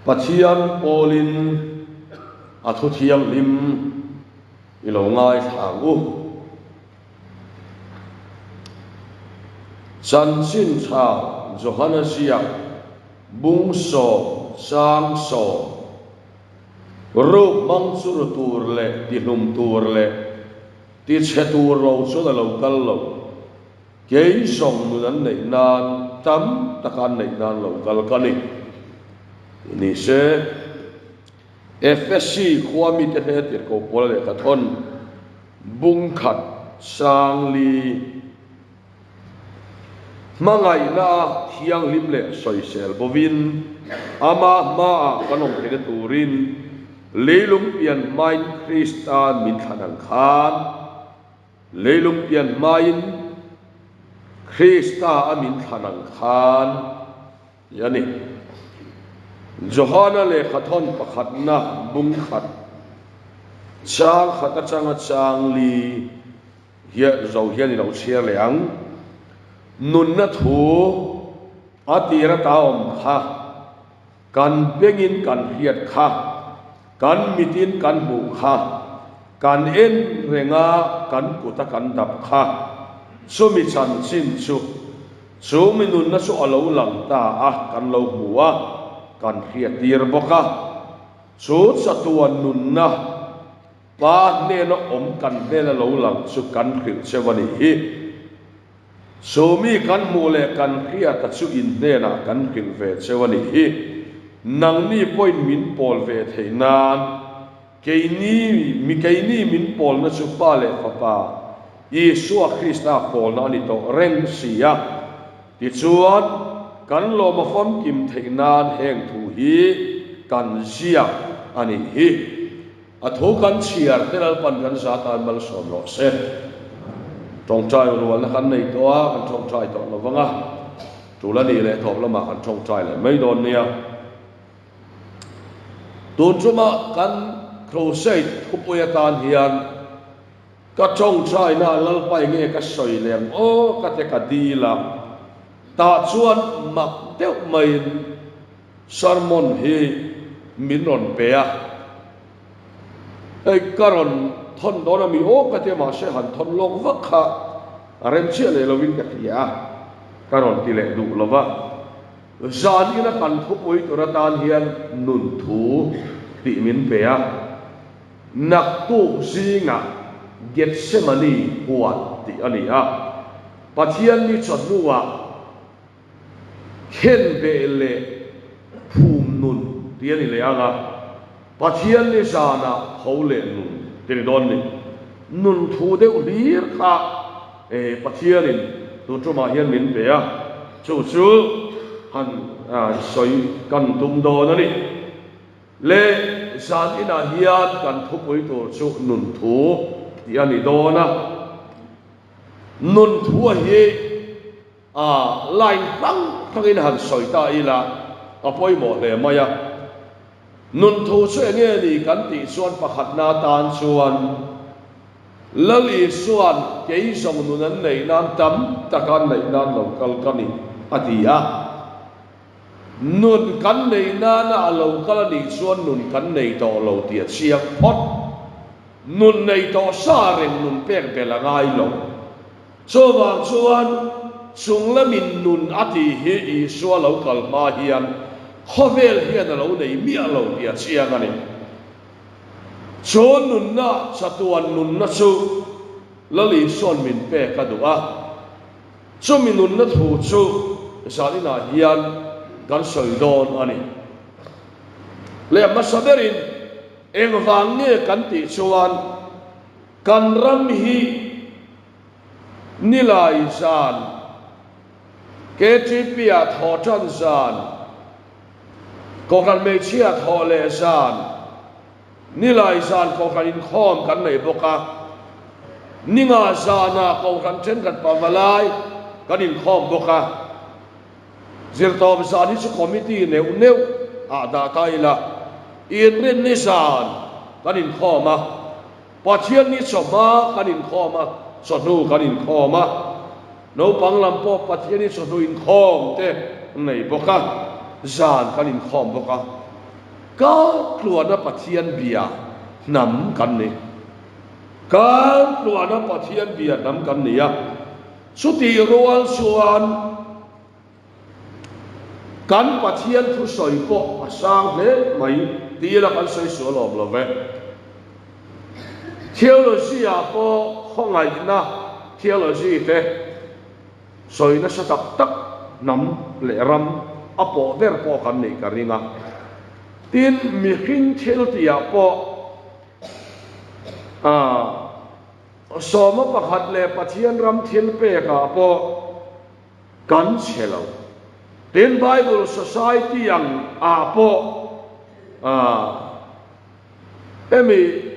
Pathian pawlin a thu thianghlim i lo ngaithla ang u. Chanchin tha Johana ziak bung sawm chang sawm ruk hmang chu ru tur leh tihlum tur leh tichhe tur lo chuan a lo kal lo. Kei zawng nun an neih nan tam taka an neih nan lo kal ka ni. Ni se, Efesi khua mite hne tirhkoh pawl lehkha thawn bung khat sang li hmangaihna a thianghlim leh sawisel bovin ama hmaah kan awm theihna turin leilung pian hmain Krista min thlan ang khan Leilung pian hmain Krista a min thlan ang khan tih a ni. Johana lehkhathawn pakhatna bung khat chang khat atanga chang li hian zo hian i lo chhiar leh ang. Nunna thu a tir ata awm kha Kan bengin kan hriat kha, kan mitin kan hmuh kha, kan en renga kan kuta kan dap kha, chumi chanchin chu, chu mi nunna chu a lo lang ta a, kan lo hmu a, kan hriat tir bawk a. Chu chatuan nunna Pa hnena awm kan hnena lo lang chu kan hrilh cheu a nih hi. Chu mi kan hmuh leh kan hriata chu in hnenah kan hrilh ve cheu a nih hi. Nangni pawhin min pawl ve theih nan, keini mi keini min pawlna chu Pa leh Fapa, Isua Krista pawlna a ni tawh reng si a. Tichuan, kan lawm a famkim theih nan heng thu hi kan ziak a nih hi. A thu kan chhiar te Lalpan kan za tan malsawm rawh se. Tawngtai rualna kan nei tawh a, kan tawngtai tawh lo vang a, tul a nih leh tawp lamah kan tawngtai leh mai dawn nia. Tun chuma kan crusade thupui atan hian ka tawngtaina Lalpa enge ka sawi leh ang aw ka te ka dil a, tah chuan mak deuh maiin Sermon hi min rawn pe a, hei ka rawn thawn dawn a mi aw ka tia mahse han thawn lawk vak kha a rem chiah leh lovin ka hria a, ka rawn ti leh duh lova. Zan ina kan thupui tur atan hian nun thu tih min pe a, naktuk zingah Gethsemane huan tih a ni a, Pathianni chawhnuah Khenbeh leh phum nun tih a ni leh ang a, Pathian ni zanah tho leh nun tih a ni dawn ni. Nun thu deuh hlir kha Pathianin tun tumah hian min pe a, chu chu han sawi kan tum dawn a ni. Le zan inah hian kan thupui tur chu nun thu tih a ni dawn a, nun thua hi A line hrang hrangin han sawi ta ila a pawimawh hle mai a. Nun thu chu eng nge ni kan tih chuan pakhatna atan chuan Lal Isua'n kei zawng nun an neih nan tam taka an neih nan lo kal ka ni a ti a. Nun kan neih nana a lo kal a nih chuan nun kan nei tawh lo tih a chiang phawt. Nun nei tawh sa reng nun pek belh a ngai lo. Chuvang chuan chung lamin nun a tih hi Isua lo kal hma hian khawvel hian a lo nei miah lo tih a chiang a ni. Chu nunna, chatuan nunna chu Lal Isua'n min pek a duh a. Chumi nunna thu chu zaninah hian kan sawi dawn a ni. Leh hmasa berin engvang nge kan tih chuan, Kan ram hi Nilai zan, KTP ah thawh tan zan, Kohhran hmeichhia thawh leh zan, Nilai zan Kohhran inkhawm kan nei bawk a, Ninga zanah Kohhran thenkhat pavalai kan inkhawm bawk a. Zirtawp zan hi chu committee neuh neuh ah dah ta ila, inrinni zan kan inkhawm a, Pathianni chawhma kan inkhawm a, chawhnu kan inkhawm a, naupang lam pawh Pathianni chawhnu inkhawm te an nei bawk a, zan kan inkhawm bawk a. Kar tluana Pathian bia hnam kan ni. Kar tluana Pathian bia hnam kan ni a, chutih rual chuan kan Pathian thusawi pawh a sang hle mai ti ila kan sawi sual awm lo ve. Theology ah pawh khawngaihna theology te sawi nasa tak tak hnam leh ram a pawh ber pawh kan nih ka ring a. Tin, mihring thil tihah pawh sawma pakhat leh Pathian ram thil pekah pawh kan chhe lo. Tin, Bible Society ang ah pawh hemi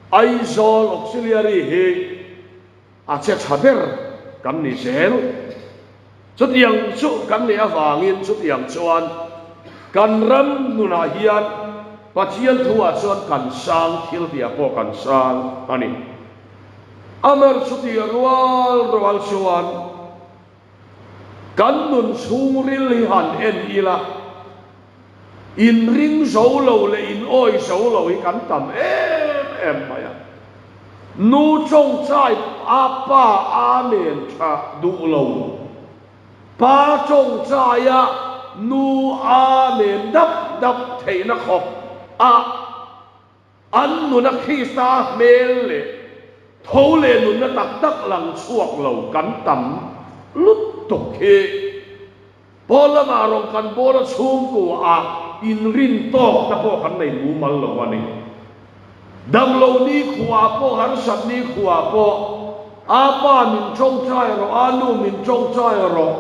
Aizawl Auxiliary hi a che tha ber kan ni zel. Chutiang chu kan nih avangin chutiang chuan kan ram nunah hian Pathian thuah chuan kan sang thil tihah pawh kan sang a ni. Amar chutih rual rual chuan kan nun chhungril hi han en ila, inring zo lo leh inawi zo lo hi kan tam em em mai a. Nu tawngtai a pa amen tha duh lo, pa tawngtai a nu amen dap dap theihna khawp a An nuna Krista hmel leh tho leh nunna tak tak lang chhuak lo kan tam lutuk hi Paul lamah rawn kan bawr a chhungkua ah inrin tawkna pawh kan nei mumal lo a ni. Damlo nikhua pawh harsat nikhua pawh a pa min tawngtai rawh, a nu min tawngtai rawh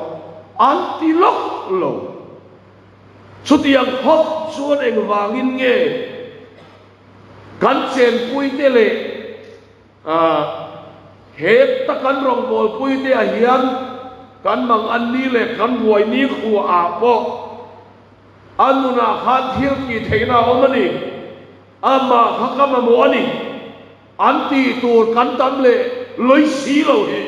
an ti lawk lo. Chutiang khawp chuan engvangin nge kan chenpuite leh heta kan rawngbawlpuite ah hian kan mang an ni leh kan buai ni khua ah pawh a nunah khan thil tih theihna a awm a ni, amah kha ka mamawh a ni, an tih tur kan tam leh lawih si lo hi.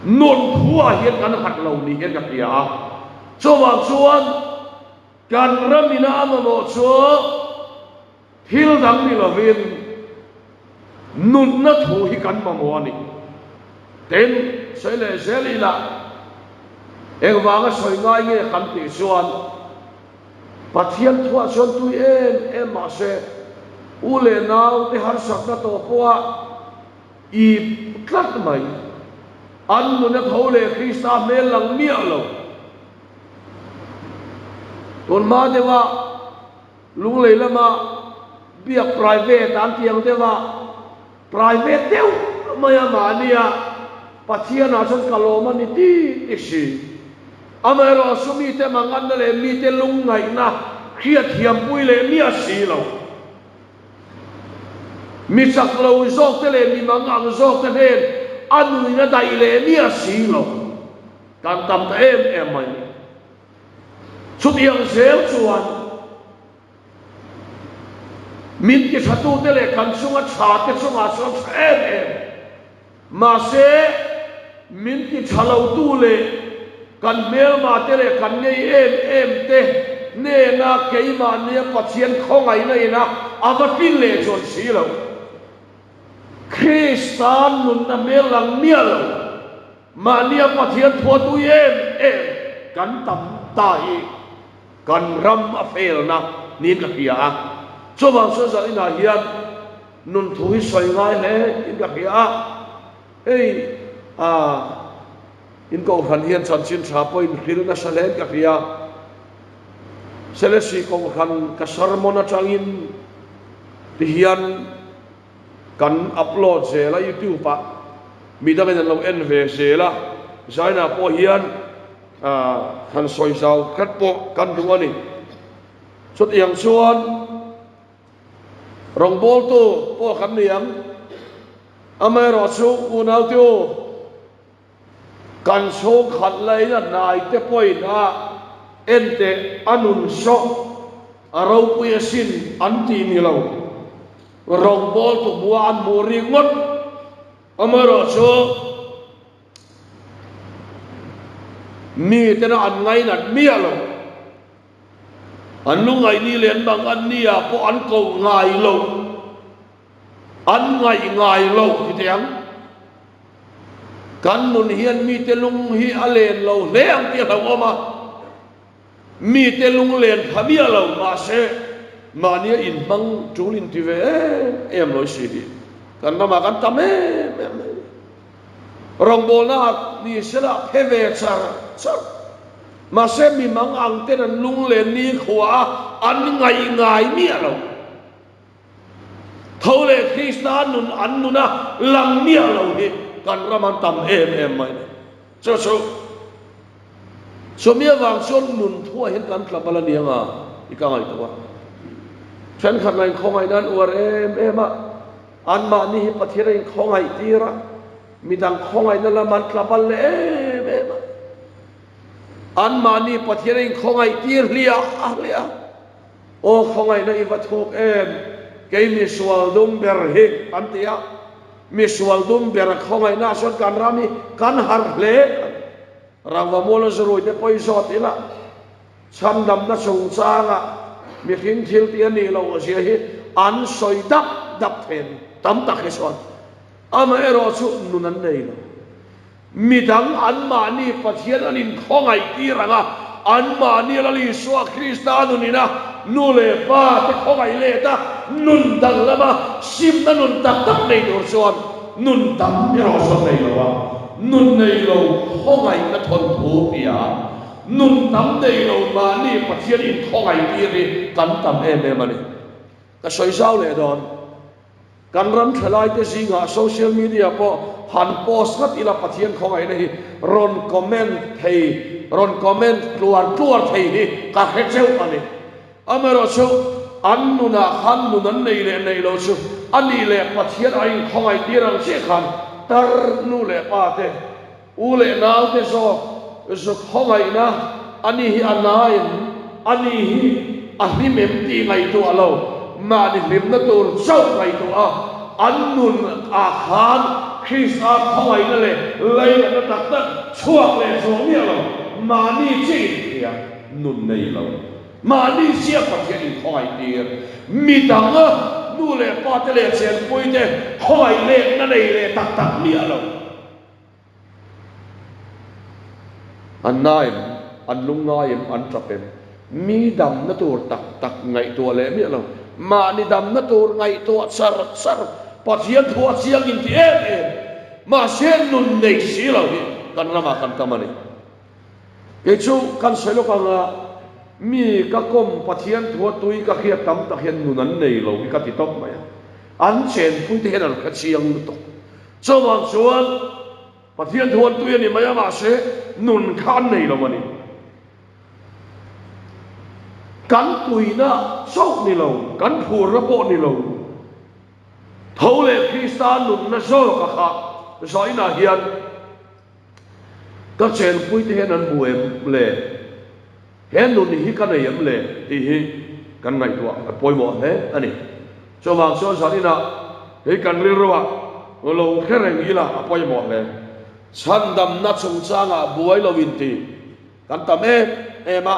Nun thuah hian kan harh lo ni hian ka hria a, chuvang chuan kan ramina a mamawh chu thil dang ni lovin nunna thu hi kan mamawh a ni. Tin, sawi leh zel ila engvanga sawi ngai nge kan tih chuan Pathian thuah chuan tui em em mahse u leh naute harsatna tawh pawha Ip tlat mai. An nuna tho leh Krista hmel lang miah lo. Tun hma deuha Lunglei lama biak private an tih ang deuha private deuh mai a mahnia Pathianah chuan ka lawm a ni ti ti si. Amaherawhchu mite manganna leh mite lungngaihna hriatthiampui leh miah si lo. Mi chak lo zawk te leh mi mang ang zawk te hnen a nuina daih leh miah si lo kan tam ta em em mai. Chutiang zel chuan min ti tha tu te leh kan chunga tha te chungah chuan tha em em. Mahse, min ti tha lo tu leh kan hmelma te leh kan ngei em em te hnena keimahnia Pathian khawngaihna ina a va tlin leh chuan si lo. Kristan nunna hmel lang miah lo, mahnia Pathian thuatui em em kan tam ta hi kan ram a felna niin ka hria a. Chuvang chuan zaninah hian Nun thu hi sawi ngai hle in ka hria a, hei ah in kohhran hian chanchin tha pawh in hril nasa hle in ka hria. Selesih kohhran ka sermon atangin ti hian kan upload zel a youtube ah midangin an lo en ve zel a, Zaina pawh hian ah han sawi zau hret pawh kan duh a ni. Chutiang chuan. Rawngbawltu pawh kan ni ang. Amaherawhchu unaute u, kan chhungkhat laina hnaite pawhin a en teh a nun sawh a ropui asin an tih ni lo. Rawngbawltu hmuha an hmuh ringawt. Amaherawhchu mitena an ngainat miah lo. An lungngaih ni leh an mang an ni ah pawh an koh ngai lo, an ngaih ngai lo ti teh ang. Kan nun hian mite lung hi a len lo hle ang tih a hlauhawm a, mite lung len pha miah lo mahse mahnia inhmang tul inti ve em em lo si hi kan ramah kan tam em em mai. Rawngbawlna ah ni sela phe ve char char. Mahse mi mang ang ten an lunglen ni khua a an ngaih ngai miah lo. Tho leh Krista nun an nun a lang miah lo hi kan ram an tam em em mai ni. Chu chu chumi avang chuan nun thuah hian kan tla bal a ni anga i ka ngaihtuah a. Thenkhat lah inkhawngaihna an uar em em a. Anmahni hi Pathian a inkhawngaih tir a, midang khawngaihna lam an tla bal leh em em a. Anmahni Pathian a inkhawngaih tir hliah hliah a, Aw khawngaihna i va thuk em, kei misual dum ber hi an ti a. Misual dum ber a khawngaihna ah chuan kan ram hi kan harh hle a ni. Rangva mual a zurui te pawh i zawt ila, Chhandamna chungchanga mihring thil tih a nih loh zia hi an sawi dap dap thei a ni. Tam tak hi chuan amaherawh chu nun an nei lo. Midang anmahni Pathian an inkhawngaih tir ang a, anmahni Lal Isua Krista nunina nu leh pa te khawngaih let a, nun danglama simna nun tak tak nei tur chuan nun tam erawh chuan nei lo a, nun nei lo khawngaihna thawnthu tia Nun tam nei lo mahni Pathian inkhawngaih tir hi kan tam em em a ni. Ka sawi zau leh dawn. Kan ram thalaite zingah social media pawh han post ngat ila Pathian khawngaihna hi rawn comment thei, rawn comment tluar tluar thei hi ka hre cheuh a ni. Amaherawhchu an nunah khan nun an nei leh nei lo chu a nih leh Pathian a inkhawngaih tir ang chiah khan tar nu leh pa te, U leh naute zawk zuk khawngaihna a ni hi a na em, a ni hi a hlim em tih ngaihtuah lo, mahni hlimna tur chauh ngaihtuah a, an nun ah khan Krista khawngaihna leh leilatna tak tak chhuak leh chuang miah lo, mahni chiah inhria nun nei lo, mahni chiah Pathian inkhawngaih tir, midang nu leh pa te leh chenpui te khawngaih letna nei leh tak tak miah lo. An na em? An lungngai em? An tap em? Mi damna tur tak tak ngaihtuah leh miah lo. Mahni damna tur ngaihtuah char char Pathian thu a chiang inti em em. Mahse nun nei si lo hi kan ramah kan tam a ni. Kei chu kan sawi lawk anga mi ka kawm Pathian thu a tui ka hriat tam tak hian nun an nei lo hi ka ti tawp mai a. An chenpui te hian an hre chiang lutuk. Chuvang chuan Pathian thu an tui a ni mai a, mahse nun kha an nei lo a ni. Kan tuina chauh ni lo, kan phurna pawh ni lo, tho leh Krista nunna zawka kha zainah hian ka chenpuite hian an hmu em le? He nun hi ka nei em le? tih hi kan ngaihtuah a pawimawh hle a ni. Chuvang chuan zan inah hei kan rilruah lo hre reng ila a pawimawh hle. Chhandamna chungchangah buai lo inti kan tam em em a,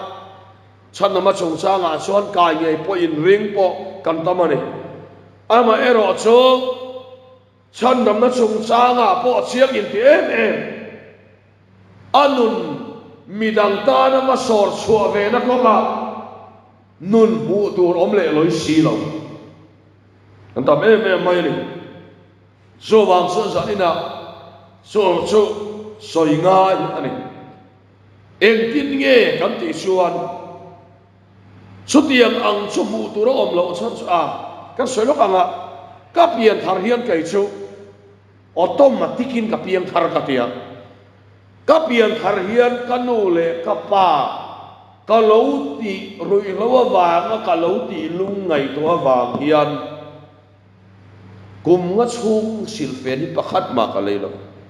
chhandamna chungchangah chuan kai ngei pawh inring pawh kan tam a ni. Amaherawhchu chhandamna chungchangah pawh chiang inti em em. A nun midang tana va sawr chhuah ve na kawngah nun hmuh tur awm leh lawi si lo. Kan tam em em mai a ni. Chuvang chuan zan inah chu chu sawi ngai a ni. Engtin nge kan tih chuan chutiang ang chu hmuh tur a awm loh chhan chu a kan sawi lawk ang a, ka pian thar hian kei chu Automatic in ka piang thar ka ti a, ka pian thar hian ka nu leh ka pa ka lo tih ruihhlo avanga ka lo tih lung ngaihtuah avang hian kum nga chhung silfen hi pakhat mah ka lei lo,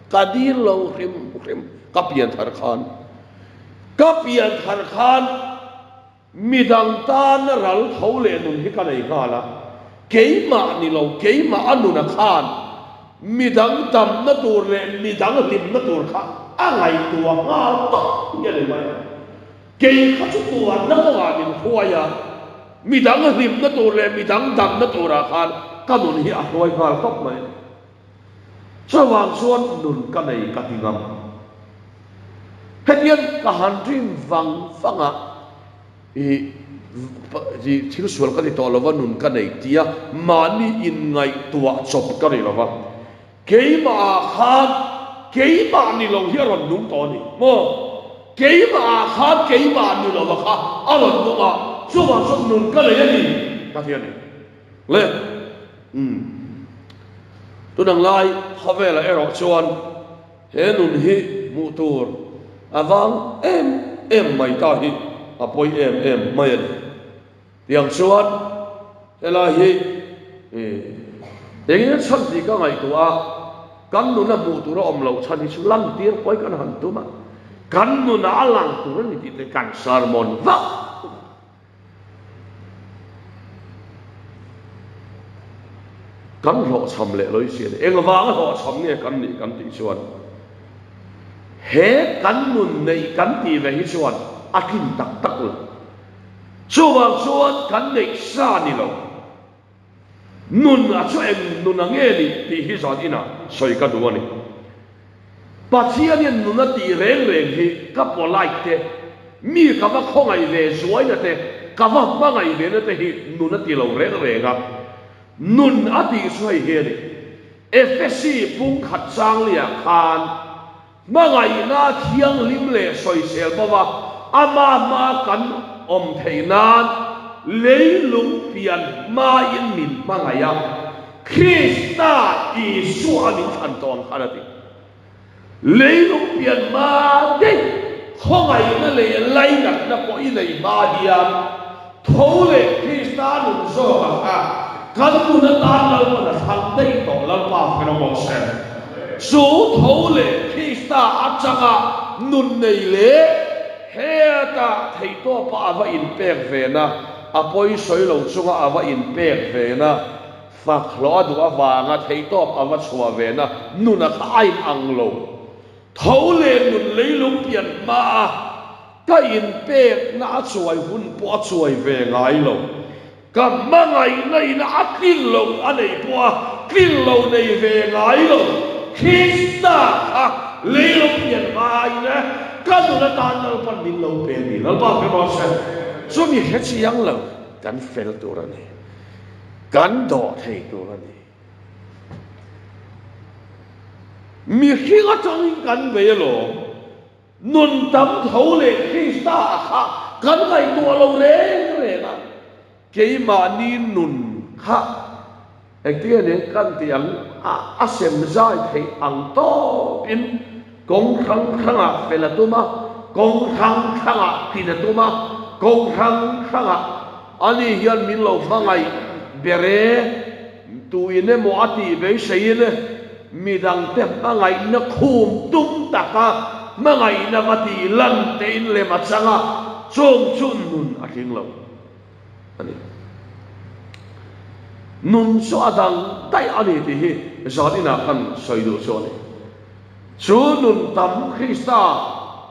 ka dil lo hrim hrim ka pian thar khan, ka pian thar khan. Midang tana ral tho leh nun hi ka nei nghal a, keimah ni lo, keimah a nuna khan midang damna tur leh midang hlimna tur kha a ngaihtuah nghal tawp hi a ni mai a. Kei kha chu tuarna kawngah min hruai a, midang hlimna tur leh midang damna turah khan ka nun hi a hruai nghal tawp mai. Chuvang chuan nun ka nei ka ti ngam. Hetiang ka han rin vang vang a, i thil sual ka ti tawh lova nun ka nei tia mahni inngaihtuah chawp ka ni lova, keimahah khan keimah ni lo hi a rawn nung tawh a ni maw? Keimahah khan keimah ni lova kha a rawn nung a, chuvang chuan nun ka nei a ni ka ti a ni. Le, umm, tunang lai khawvelah erawh chuan he nun hi hmuh tur a vang em em mai ta hi a pawi em em mai a ni. Tiang chuan helai hi engin a chhan tih ka ngaihtuah a, kan nuna hmuh tur a awm loh chhan hi chu lantir pawi kan han tum a, kan nunah a lang tur a ni tih te kan sermon vak. Kan hlawhchham leh lawih si a ni. Engvanga hlawhchham nge kan nih kan tih chuan he kan nun neih kan tih ve hi chuan a tlin tak tak lo. Chuvang chuan kan neih sa ni lo. Nun a chu eng nun a nge ni tih hi zan inah sawi ka duh a ni. Pathian hian nun a tih reng reng hi ka polite te, mi ka va khawngaih ve zuaina te, ka va hmangaih ve na te hi nun a ti lo reng reng a. Nun a tih chu hei hi a ni. Efesi pungkhat changliah khan hmangaihna thianghlim leh sawisel bova ama hma kan awm theih nan leilung pian hmain min hmangaih a, Krista Isua min thlan tawn khan a ti. Leilung pian hma daih khawngaihna leh lainatna pawh i nei hma hian tho leh Krista nun zawk ang a, kan nun atan Lalpan a thlang daih tawh Lalpa fel awm awm se. Chu tho leh Krista atanga nun nei leh heta theihtawpa a va inpek vena, a pawi sawi lo chunga a va inpek vena, Fak hlawh a duh avanga theihtawp a va chhuah ve na nun a kha a in ang lo. Tho leh nun leilung pian hma a ka inpekna a chuai hun pawh a chuai ve ngai lo. Ka hmangaihna in a tlin lo a neih pawh a tlin lo nei ve ngai lo. Krista kha leilung pian hma in ka nun atan Lalpan min lo pe a ni. Lalpa hre rawh se. Chumi hre chiang lo kan fel tur a ni. Kan dawh thei tur a ni. Mihring atangin kan bei alawm. Nun tam tho leh Krista a kha kan ngaihtuah lo reng reng a. Keimahni nun kha engtin nge nen kan tih ang a, a sem zai theih ang tawpin kawng hrang hrangah fel a tum a, kawng hrang hrangah tlin a tum a, kawng hrang hrangah Ani hian min lo hmangaih ber e, tuin emaw a tih beiseiin midangte hmangaihna khum tum taka hmangaihna va tih lan tein lem a chang a, chung chu nun a tling lo a ni. Nun chu a dang daih a ni tih hi zan inah kan sawi duh chu a ni. Chu nun tam Krista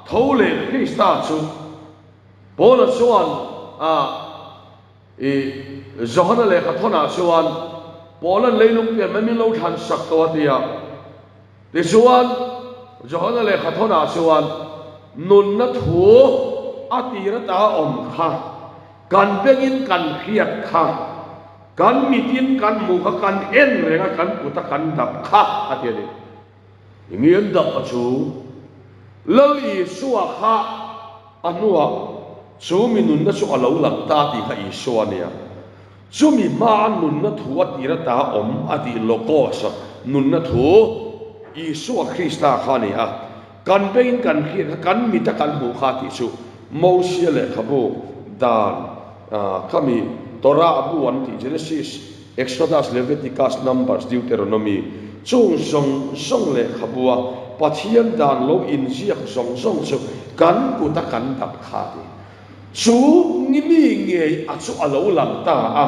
tho leh Krista chu Paula chuan a i Johana lehkha thawnah chuan Paula'n leilung pian mai min lo thlan sak tawh a ti a. Tichuan, Johana lehkha thawnah chuan nunna thu a tir ata awm kha kan bengin kan hriat kha, kan mitin kan hmuh kha, kan en reng a, kan kuta kan dap kha a ti a ni. Eng dap a chu? Lal Isua kha a hnuah chu mi nunna chu a lo lang ta tih kha Isua a nia. Chumi hmaa nunna thu a tir ata awm a tih Logos, nunna thu, Isua Krista kha a ni a. Kan bengin kan hriat kha, kan mita kan hmuh kha tih chu Mosia lehkhabu dan khami Torah bu an tih Genesis, Exodus, Leviticus, Numbers, Deuteronomy, chung zawng zawng lehkhabua Pathian dan lo inziak zawng zawng chu kan kuta kan dap kha a ti. Chu mi ngei a chu a lo lang ta a,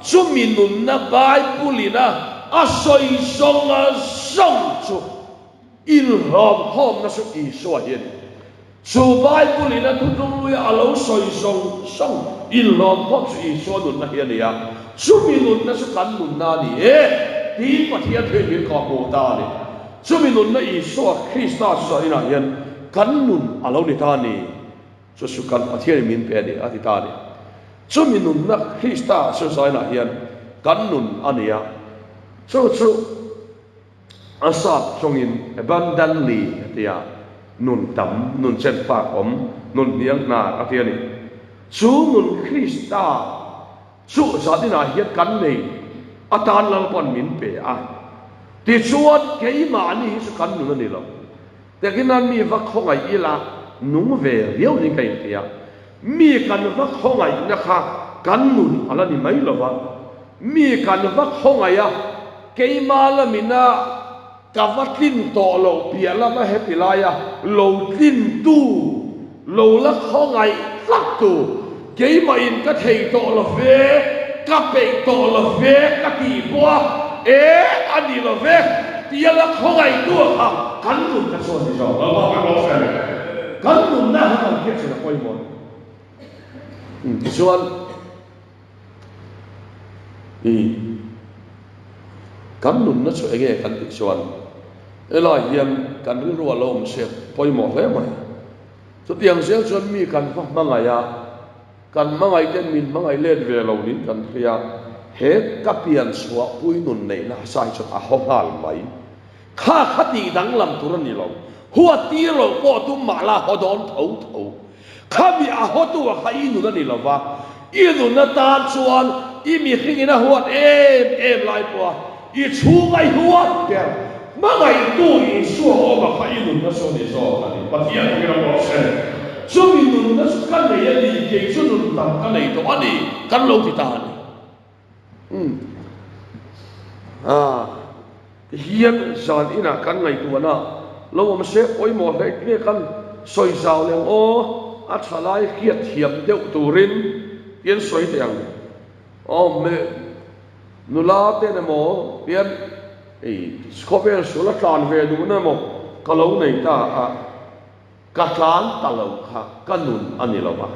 chumi nunna Bible-in a a sawi zawng a zawng chu inhlawmkhawmna chu Isua hi a ni. Chu Bible in a thutlungluia a lo sawi zawng zawng inhlawm khawp chu Isua nunna hi a ni a, chumi nunna chu kan nunna a ni e tiin Pathian thuin min kawhhmuh ta a ni. Chumi nunna Isua Krista chu zanin ah hian kan nun a lo ni ta a ni. Chu chu kan Pathian in min pe a ni a ti ta a ni. Chumi nunna Krista chu zanin ah hian kan nun a ni a, chu chu. A sap chungin abundantly a ti a, nun tam, nun chen fak awm, nun hniang hnar a ti a ni. Chu nun Krista chu zaninah hian kan nei atan Lalpawn min pe a. Tichuan keimahni hi chu kan nun a ni lo. Tekinan mi va khawngaih ila nung ve riau niin ka inti a. Mi kan va khawngaihna kha kan nun a la ni mai lo va, mi kan va khawngaih a, keimah lamina ka va tlin tawh loh piah lama heti laia lo tlintu, lo la khawngaih tlattu, keimahin ka thei tawh lo ve, ka peih tawh lo ve ka tih pawh a, e a ni lo ve tia la khawngaihtu kha kan nun kha chuan ni zawk. Kan nunna kha kan hriat chin a pawimawh. Tichuan i kan nunna chu enge kan tih chuan helai hian kan rilru a lo awm se pawimawh hle mai. Chutiang zel chuan mi kan va hmangaih a, kan hmangaih ten min hmangaih let ve lo niin kan hria. He ka pian chhuah pui nun neihna sa hi chuan a haw nghal mai. Kha kha tih danglam tur a ni lo. Huat tir loh pawh tum mah la haw dawn tho tho. Khami a hawtu a kha i nun a ni lo va, i nun atan chuan i mihringin a huat em em lai pawha i chhunga i huat ber hmangaihtu Isua awm a kha i nunna chu a ni zawk a ni. Pathian pawhin a pawh se, Chumi nunna chu ka nei a ni, kei chu nun tam ka nei tawh a ni, kan lo ti ta a ni. Umm. Ah, tihian zan inah kan ngaihtuahna lo awm se pawimawh hle nge kan sawi zau leh ang aw, a tha lai hriat thiam deuh turin tian sawi teh ang. Aw me nula ten emaw tian ei khawvel sual a tlan ve duhna emaw ka lo nei ta a. Ka tlan ta lo kha ka nun a ni lo a.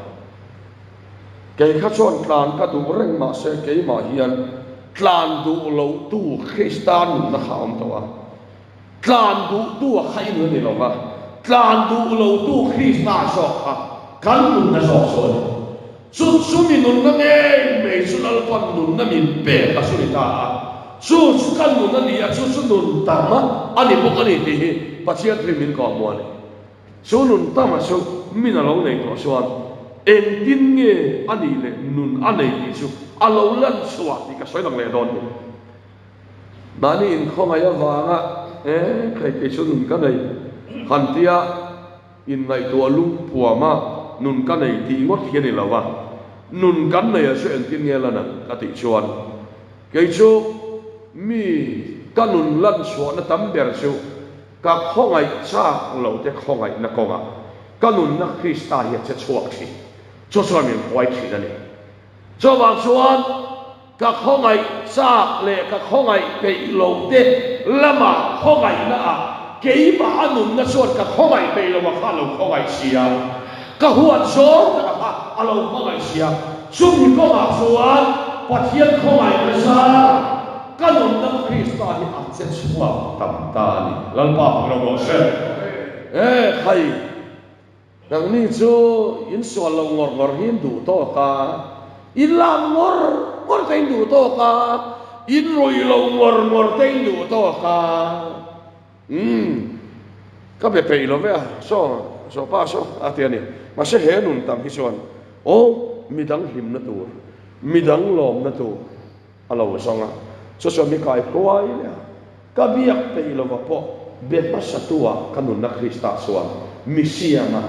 Kei kha chuan tlan ka duh reng mahse keimah hian tlan duh lo tu Krista nunna kha a awm tawh a. Tlan duh tu a kha i nun a ni lo va, tlan duh lo tu Krista zawk kha kan nunna zawk chu a ni. Chu chu mi nunna ngei mai chu Lalpan nunna min pek a chu ni ta a. Chu chu ka nun a ni a, chu chu nun tam a ni bawk a ni tih hi Pathian thuin min kawhhmuh a ni. Chu nun tama chu min a lo nei tawh chuan engtin nge a nih leh nun a nei tih chu a lo lan chhuah tih ka sawi lang leh dawn ni. Mahni inkhawngaih avanga e kei kei chu nun ka nei han tia inngaihtuah lungpuam a nun ka nei tih ngawt hi a ni lo va, nun kan nei ah chu engtin nge lan ang ka tih chuan kei chu mi ka nun lan chhuahna tam ber chu Ka khawngaih chak lo te khawngaihna kawngah ka nunna Krista hi a che chhuak thin. Chu chuan min huai thin a ni. Chuvang chuan ka khawngaih chak leh ka khawngaih peih lo te lamah khawngaihna ah keimah a nunna chuan ka khawngaih peih lo a kha a lo khawngaih si a, ka huat zawng tak a kha a lo hmangaih si a. Chumi kawngah chuan Pathian khawngaihna zar Ka nunna Krista hi a che chhuak tam ta a ni. Lalpa fak lo rawh se. E khai, nangni chu in sual lo ngawr ngawr hi in duh tawk a, in lam ngawr ngawr te in duh tawk a, in ruih lo ngawr ngawr te in duh tawk a. Umm, ka be peih lo ve a, saw, saw pa saw a ti a ni. Mahse he nun tam hi chuan aw midang hlimna tur, midang lawmna tur, A lo zawng a, chu chuan mi kai hruai leh a, ka biak peih lova pawh be hmasatu ah ka nunna Krista chuan mi siam a,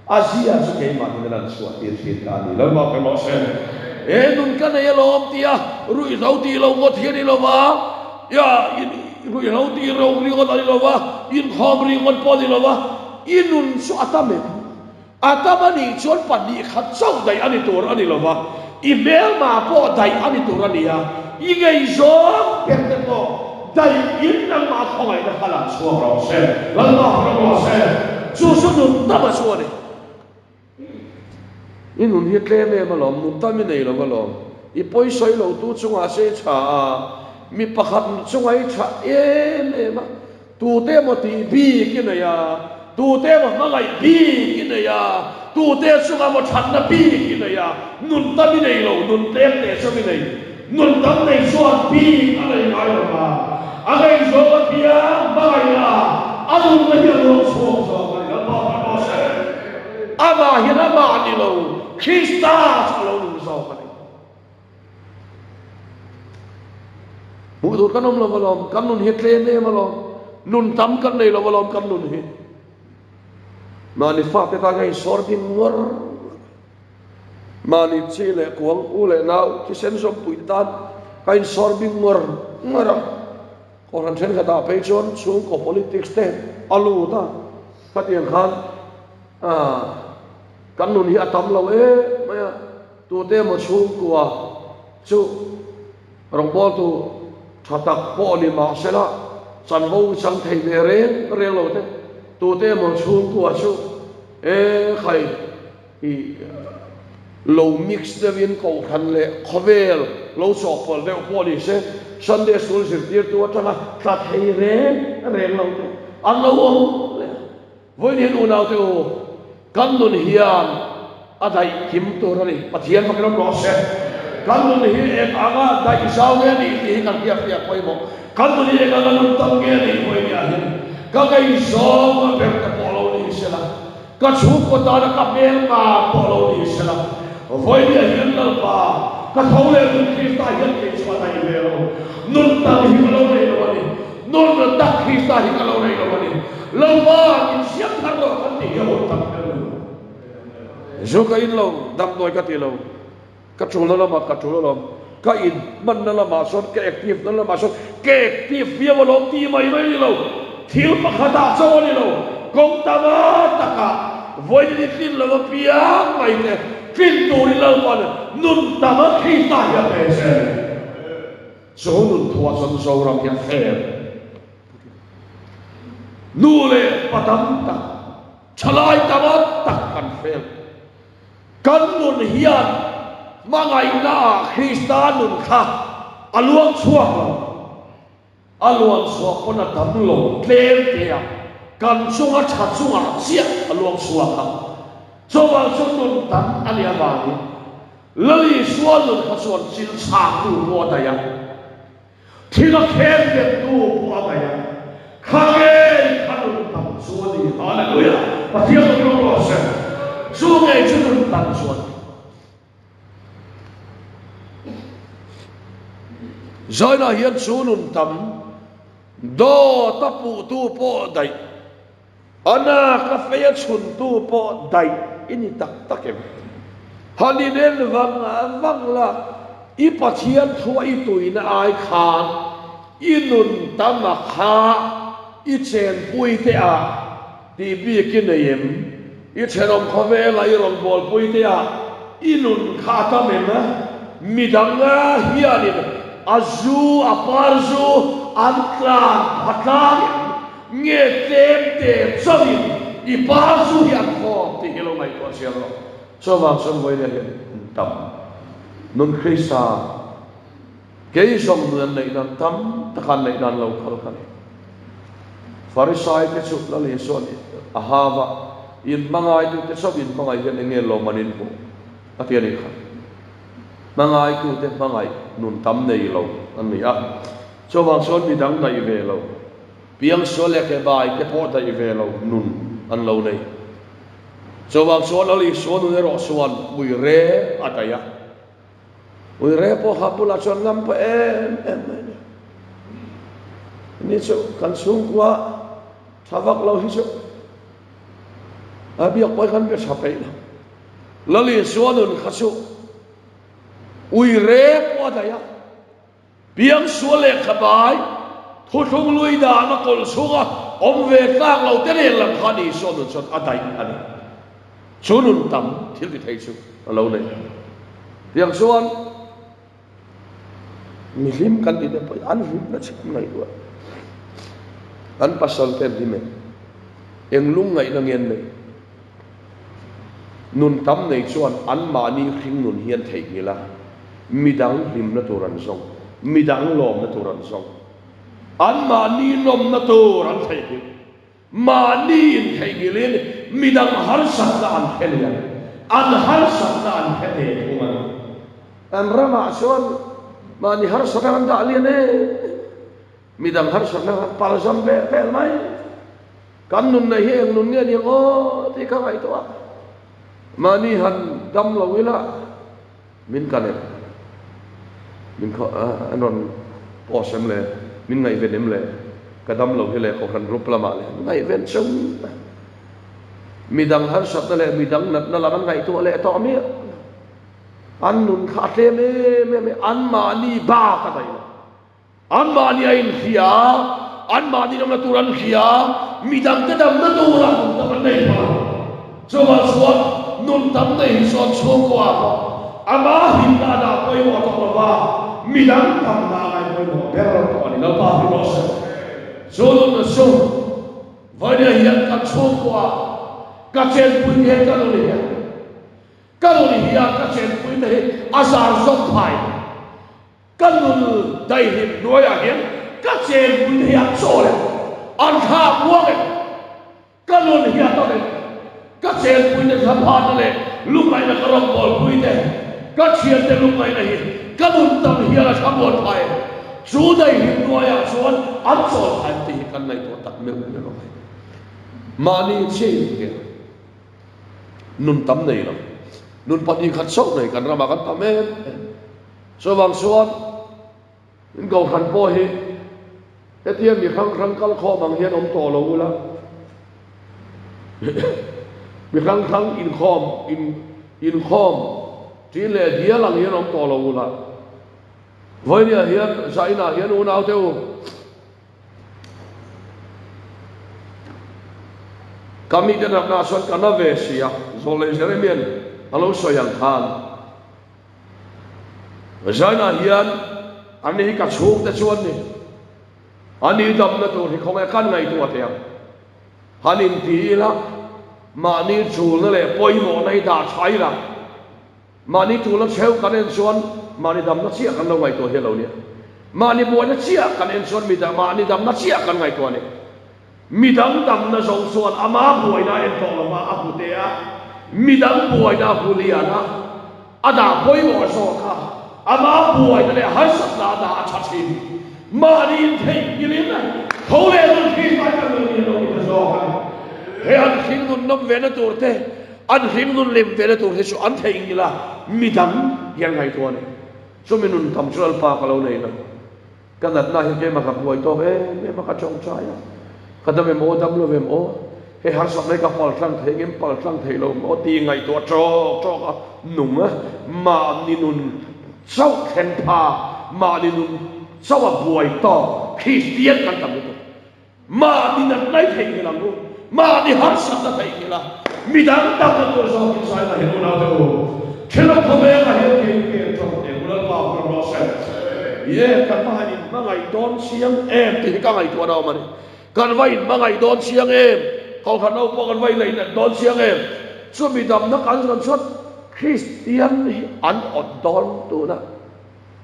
a zia chu keimahin a lan chhuah tir thin ta a ni. Lalpa ka rawh se. He nun ka nei alawm tia ruihhlo tih lo ngawt hi a ni lova, ia ruihhlo tih ro ringawt a ni lova, inkhawm ringawt pawh a ni lova, i nun chu a tam em? A tam a nih chuan 2 khat chauh daih a ni tur a ni lo va, i hmelma pawh daih a ni tur a ni a, i ngeizawng ber te pawh daih in nangmah khawngaihna kha lang chhuak rawh se, Lalpa rawh se, chu chu nun tam a chu a ni. I nun hi tlem em alawm, nun tam i nei lo alawm. I pawisawi lo tu chungah se i tha a, mi pakhat chungah i tha em em a, tute emaw tih bik i nei a, tute emaw hmangaih bik i nei a, tute chungah emaw thatna bik i nei a, nun tam i nei lo, nun tlem teh chauh i nei. Nun tam nei chuan bik a nei ngai lo va, a ngaihzawng a piang hmangaih a, a nunna hi a luang chhuak zawk a ni. Lalpa hman rawh se. Amah hian amah ni lo, Krista chu a lo nung zawk a ni. Hmuh tur kan awm lo alawm, kan nun hi a tlem em alawm, nun tam kan nei lo alawm kan nun hi. Mahni fate tan hian insawr ding ngawr ngawr. Mahni chi leh kuang u leh nau thisen zawmpui tan ka insawr bing ngawr ngawr a. Kohhran thenkhatah phei chuan chhungkaw politics te a lut a, khatiang khan kan nun hi a tam lo em mai a, tute emaw chhungkua chu rawngbawltu tha tak pawh ni mahsela chanvo chang thei ve reng reng lo te, tute emaw chhungkua chu e khai. I lo mix deuhin kohhran leh khawvel lo chawhpawlh deuh pawh ni se, Sunday School zirtirtu atanga tla thei reng reng lo te an lo awm leh a. Vawiin unaute u, kan nun hian a daih kim tur a ni. Pathian fakin awm rawh se. Kan nun hi eng anga daih zau nge ni tih hi kan hriatfiah pawimawh. Kan nun hi eng anga nun tam nge ni vawiin hian ka ngaihzawng a ber te pawh lo ni sela, Ka chhungkaw tana ka hmel ngar pawh lo ni sela, vawinia hian Lalpa, ka tho leh nun Krista hian kei chu a daih ve lo. Nun tak hi ka lo nei lo a ni. Nun tak Krista hi ka lo nei lo a ni. Lalpa, min siam thar rawh kan tih hi a hun tak ber lo. Zu ka in lo, damdawi ka ti lo. Ka ṭulna lamah ka ṭul alawm, ka inhmanna lamah sawn ka active na lamah sawn ka active viau alawm tih mai mai a ni lo. Thil pakhatah chauh a ni lo, kawng tama takah vawiin i tlin lo apiang mai te tlin turin Lalpa'n nun tam a Krista hi a pe che. Chu nun thuah chuan Zoram hi a fem. Nu leh pa tam tak, ṭhalai tama tak kan fel. Kan nun hian hmangaihnaah Krista nun kha a luang chhuak lo. A luan chhuah pawn a dam lo tlem te a, kan chunga tha chungah chiah a luang chhuak a. Chuvang chu nun tam a nih avangin Lal Isua nun kha chuan chil chhaktu pawh a daih a. Thil a khen bettu pawh a daih a, kha ngei kha nun tam chu a ni. Hallelujah! Pathian lo rawng rawh se. Chu ngei chu nun tam chu a ni. Zainah hian chu nun tam dawt a puhtu pawh daih, a nak a fei a chhuntu pawh daih i ni tak tak em? Han inen vang vang la, i Pathian thua i tuina ai khan i nun tam a kha i chenpui te ah tih bik i nei em? I thenawm khawvela i rawn bawlpui te ah i nun kha a tam em? Midang hianin a zu a par zu an tlan pha tlang em? Nge tlem te chauhin i pa chu hi an khawm tih hi lo ngaihtuah chiang rawh. Chuvang chuan vawiin hian tam nun Krista kei zawng nun an neih nan tam taka an neih nan lo kal ka ni. Farisai te chu Lal Isua'n a hau a, in hmangaitute chauh in hmangaih hian enge lawm an inhmuh a ti a nih kha. Hmangaitute hmangaih nun tam nei lo an ni a, chuvang chuan midang daih ve lo. Piangsual leh kebai te pawh daih ve lo nun an lo nei. Chuvang chuan Lal Isua nun erawh chuan ui re a daih a. Ui re pawh kha bulah chuan ngam pah em em mai a ni. Ni chu kan chhungkua tha vak lo hi chu a biak pawh khan be tha peih lo. Lal Isua nun kha chu ui re pawh a daih a. Piangsual leh khabai, thuthlung lui dahna kawlh chhunga awm ve tlak lo te nen lam khan Isua nun chuan a daih a ni. Chu nun tam thil ti thei chu a lo nei. Tiang chuan mi hlim kan tih te pawh an hlimna chhim ngaihtuah an pasal te an hlim em? Eng lungngaihna nge an nei? Nun tam nei chuan anmahni hringnun hi an theihnghilh a, midang hlimna tur an zawng, midang lawmna tur an zawng. Anmahni nawmna tur an theihnghilh. Mahni intheihnghilhin midang harsatna an hre leh ang, an harsatna an hre ve thung ang. Kan ramah chuan mahni harsatna kan dah lian em em, midang harsatna kan palzam vel vel mai. Kan nun nei hi eng nun nge ni ang aw tih ka ngaihtuah a, mahni han dam lo ila min kan em? Min khaw an rawn post em le? Min ngaihven em le? Ka dam lo hi le Kohhran group lamah le ngaihven chung a, midang harsatna leh midang natna lam an ngaihtuah leh tawh miah lo. An nun kha a tlem em em e, anmahni bak a daih lo. Anmahni a inhria a, anmahni damna tur an hria a, midangte damna tura nun tam an nei phah. Chuvang chuan nun tam nei hi chuan chhungkua pawh ama hlimna a dah pawimawh tawh lo va, midang damna a ngai pawimawh ber tawh a ni. Lalpa hlim rawh se. Chu nunna chu Vawnia hian kan chhungkua ka chenpui te hian ka nun hian ka nun hian ka chenpui te hi a zar zawk phai. Ka nun daihlim hnuaiah hian ka chenpui te hi an chawl em? An thla muang em? Ka nun hi a tam em? Ka chenpui te thlaphanna leh lungngaihna ka rawngbawlpui te, ka thiante lungngaihna hi ka nun tam hian a thlamuan phah em? Chu daihlim hnuaiah chuan an chawl phah em tih hi kan ngaihtuah tak meuh meuh ang e. Mahni chiah in nun tam nei lo, nun 2 khat chauh nei kan ramah kan tam em em. Chuvang chuan in kohhran pawh hi hetia mi hrang hrang kal khawm ang hian awm tawh lo ula, mi hrang hrang inkhawm in inkhawm ṭin leh dial ang hian awm tawh lo ula. Vawinia hian zainah hian unaute u, Ka mite natna chuan ka na ve si a, Zawlei Jeremian a lo sawi ang khan. Zainah hian ani hi ka chhungte chuan ni, ani damna tur hi khawnge kan ngaihtuah teh ang. Han inti ila, mahni chulna leh pawimawhna hi dah tha ila, mahni chulna chheu kan en chuan mahni damna chiah kan lo ngaihtuah hi a lo nia. Mahni buaina chiah kan en chuan mahni damna chiah kan ngaihtuah a ni. Midang damna zo chuan ama buaina a en tawh lo va, a hmu te a, midang buaina a hmu lian a, a dah pawimawh zawk a, ama buaina leh harsatna a dah a tha thin. Mahni intheihnghilhin tho leh nun thin mai kan nun hi a lo ni ta zawk a ni. He an hring nun nawm vena tur te, an hring nun lem vena tur te chu an theihnghilh a, midang hi an ngaihtuah a ni. Chumi nun tam chu Lalpa ka lo nei lo. Ka natna hi keimah ka buai tawk em em a, ka tawngtai a, ka dam em aw, dam lo em aw, hei harsat mai ka pal tlang thei ngem pal tlang thei lo em aw tih ngaihtuah tawk tawk a nung a, mahni nun chauh thlen pha, mahni nun chauh a buai tawk Kristian kan tam lutuk. Mahni natna i theihnghilh ang u, mahni harsatna theihnghilh a, midang damna tur zawkin zaina hian unaute u, Thilawm khawvengah hian kei ke tawng teh u Lalpa ram rawh se. Ye, kan va han inhmangaih dawn chiang em tih hi ka ngaihtuah na awm a ni. Kan va inhmangaih dawn chiang em, Kohhran ho pawh kan va inlaih dawn chiang em, chumi damna kan zawn chuan Kristian hi an awt dawn tuna.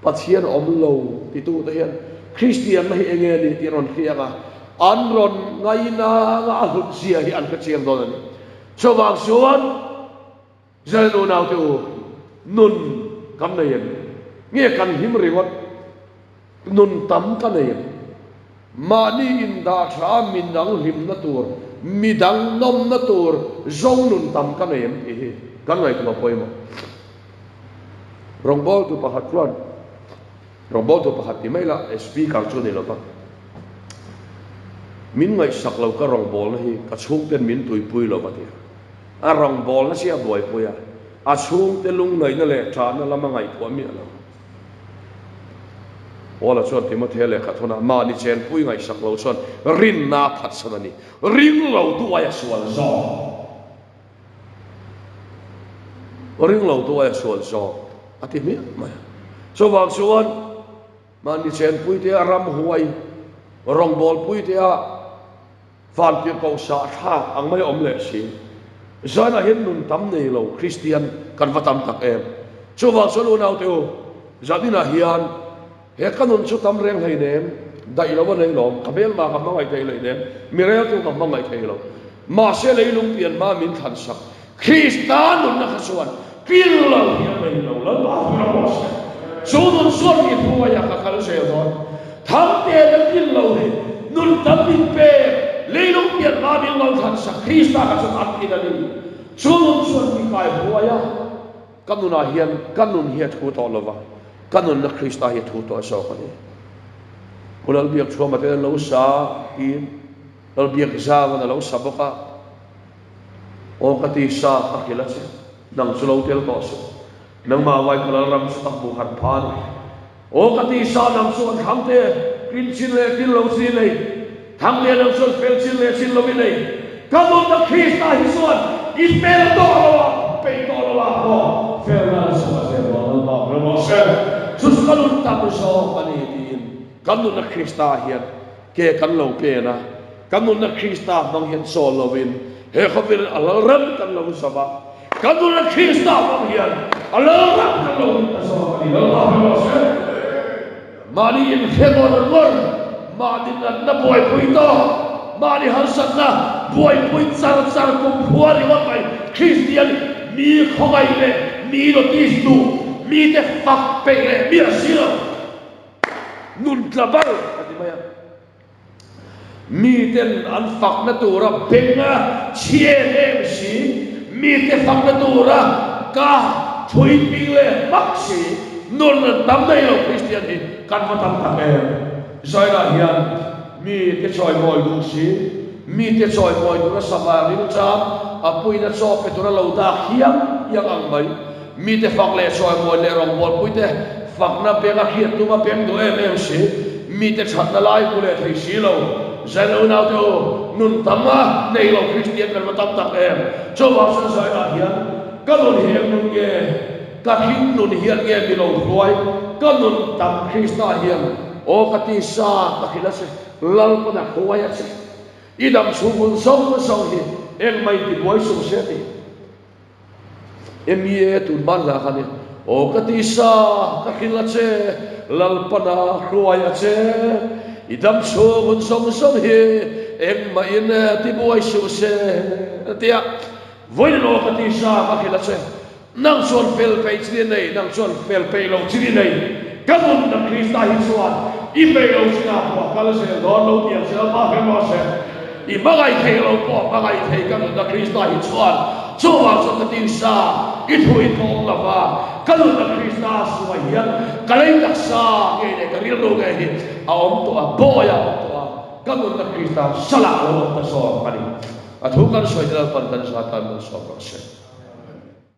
Pathian awm lo titute hian Kristianna hi enge a ni tih an rawn hriak a, an rawn ngainanga a hlut zia hi an hrechiang dawn a ni. Chuvang chuan Israel unaute u, nun kan nei em? Nge kan him ringawt? Nun tam ka nei em? Mahni indah tha a midang hlimna tur, midang nawmna tur zo nun tam ka nei em tih hi kan ngaihtuah pawimawh. Rawngbawltu pakhat chuan, rawngbawltu pakhat ti mai la, speaker chu a ni lo va, Min ngaihsak lo ka rawngbawlna hi ka chhungten min tuipui lo va ti a. A rawngbawlna chiah a buaipui a, a chhungte lungngaihna leh ṭahna lam a ngaihtuah miah lo. Paula chuan Timothea lehkha thawnah mahni chenpui ngaihsak lo chuan rinna a phatsan a ni. Ring lo tu aia sual zawk. Ring lo tu aia sual zawk a ti hmiah mai a. Chuvang chuan mahni chenpui te a ramhuai rawngbawlpui te a vantirhkoh sah thlak ang mai a awm leh si. Zanah hian nun tam nei lo Kristian kan va tam tak em. Chuvang chuan unaute u, zaninah hian he ka nun chu tam reng hleinem, daih lo a nei lawm, ka hmelma ka hmangaih thei hleinem, mi reltu ka hmangaih thei lo. Mahse leilung pian hma min thlan sak Krista nunna kha chuan kil lo hi a nei lo, Lalpa thu ram rawh se. Chu nun chuan mi hruaia ka kal zel dawn. Thangte na kil lo hi nun tam min pek, leilung pian hma min lo thlan sak Krista kha chuan an kin a ni. Chu nun chuan mi kai hruaia ka nunah hian ka nun hi a thu tawh lova, ka nunna Krista hi a thu tawh zawk a ni. Pu Lalbiakchhuama ten an lo sa tiin Lalbiakzauan a lo sa bawk a. Aw ka ti sa ka hrilh a che, nang chu lo tel tawh suh. Nangmah vai ka lal ram chu ka hmuh khat pha a ni. Aw ka ti sa nang chuan thangte tlin chin leh tlin lo chin nei, thang leh nang chuan fel chin leh chin lo i nei. Ka nunna Krista hi chuan i fel tawh lo a, peih tawh lo a pawh felna a chhuah zel dawn Lalpa hre rawh se. Chu chu ka nun tam zawk a ni tiin kan nunna Krista hian ke kan lo pen a. Kan nunna Krista hmang hian chawl lovin he khawvel a lalram kan lo zam a, kan nunna Krista hmang hian a lalram kan lo hmu ta zawk a ni. Lalpa hre rawh se. Mahni inhre ngawr ngawr, mahni natna buaipui tawk, mahni harsatna buaipui char char kumkhua ringawt mai Kristian mi khawngaih leh mi notice duh, mite fak peih leh miah si lo, nun tla bal a ti mai a. Miten an fakna tura benga chhi em em si, mite fakna tura ka thui ping leh hmak si, nun an tam nei lo Kristian hi kan va tam tak em. Zainah hian mite chawimawi duh si, mite chawimawi tura sava rilcham a puina chaw pe tura lo dak hiam hiam ang mai, mite fak leh chawimawi leh rawngbawlpuite fakna benga hriat tuma beng duh em em si, mite thatna lai hmu leh thei si lo. Zaina unaute u, nun tam a nei lo Kristian kan va tam tak em? Chuvang chuan Zaina hian, Ka nun hi eng nun nge? Ka hring nun hian nge mi lo hruai? Ka nun tam Krista hian aw ka tisa ka hrilh a che, Lalpan a hruai a che. I dam chhung hun zawng zawng hi engmah in tibuai suh se ti. MEA tun ban hla kha ni. Aw ka tisa ka hrilh a che, Lalpana hruai a che. I dam chhung hun zawng zawng hi engmah in tibuai suh se a ti a. Vawiin aw ka tisa ka hrilh a che, nang chuan fel peih chi nei, nang chuan fel peih lo chi nei. Ka nunna Krista hi chuan i peih lo chinah pawh a kal zel dawn lo tih ang che Lalpa hre rawh se. I hmangaih thei lo pawh hmangaih thei ka nunna Krista hi chuan chuvang chuan ka tisa i thu in ka awm lo va, ka nunna Krista suai hian ka lei taksa ngei leh ka rilru ngei hi a awm tawh a, bawi a awm tawh a, ka nunna Krista salah a lo awm ta zawk a ni. A thu kan sawi te Lalpan kan zat tan malsawm rawh se.